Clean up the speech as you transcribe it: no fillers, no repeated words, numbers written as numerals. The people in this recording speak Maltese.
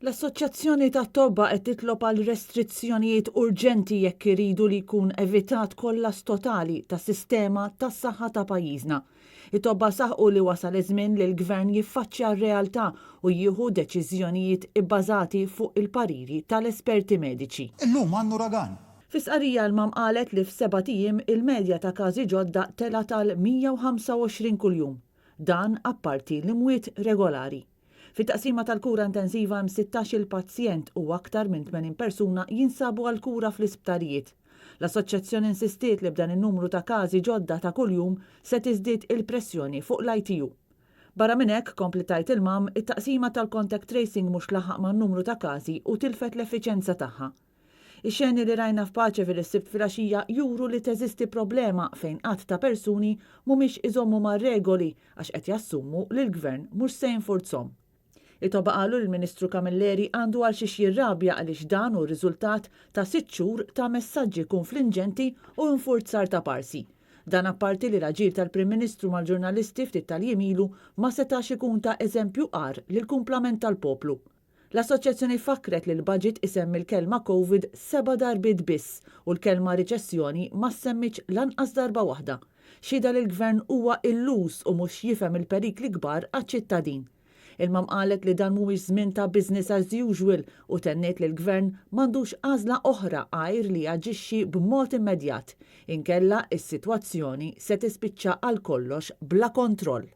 L-Assoċjazzjoni tat-Tobba qed titlob għal restrizzjonijiet urġenti jekk iridu li jkun evitat kollass totali tas-sistema tas-saħħa ta' pajjiżna. It-tobba saħqu li wasal iż-żmien li l-Gvern jiffaċċja r-realtà u jieħu deċiżjonijiet ibbażati fuq il-pariri tal-esperti mediċi. Illum għandna uragan. Fi stqarrija l-MAM qalet li f'sebat ijiem il-medja ta' każi ġodda telgħet għal 125 kuljum. Dan apparti l-imwiet regolari. Fit-taqsima tal-kura intensiva hemm 16-il pazjent u aktar minn 80 persuna jinsabu għall-kura fl-isptarijiet. L-Assoċjazzjoni insistiet li b'dan in-numru ta' każi ġodda ta' kuljum se tiżdied il-pressjoni fuq l-ITU. Barra minn hekk, kompliet tgħid il-MAM, it-taqsima tal-contact tracing mhux tlaħħaq man-numru ta' każi u tilfet l-effiċenza tagħha. Ix-xeni li rajna f'Paceville is-Sibt filgħaxija juru li teżisti problema fejn għadd ta' persuni mhumiex iżommu mar-regoli għax qed jassumu li l-Gvern mhux se jinfurzhom. It-tobba qalu li l-Ministru Camilleri għandu għalxiex jirrabja għaliex dan hu r-riżultat ta' sitt xhur ta' messaġġi kunflinġenti u infurzar ta' parsi. Dan apparti li l-aġir tal-Prim Ministru mal-ġurnalisti ftit tal-jiem ilu ma setax ikun ta' eżempju agħar lill-kumplament tal-poplu. L-Assoċjazzjoni fakkret li l-budget isemmi l-kelma Covid seba' darbiet biss u l-kelma riċessjoni ma ssemmitx lanqas darba waħda. Xhieda li l-Gvern huwa illuż u mhux jifhem il-perikli kbar għaċ-ċittadin. Il-MAM qalet li dan mhuwiex żmien ta' business as usual u tenniet li l-Gvern m'għandux għażla oħra għajr li jaġixxi b'mod immedjat, inkella s-sitwazzjoni se tispiċċa għal kollox bla kontroll.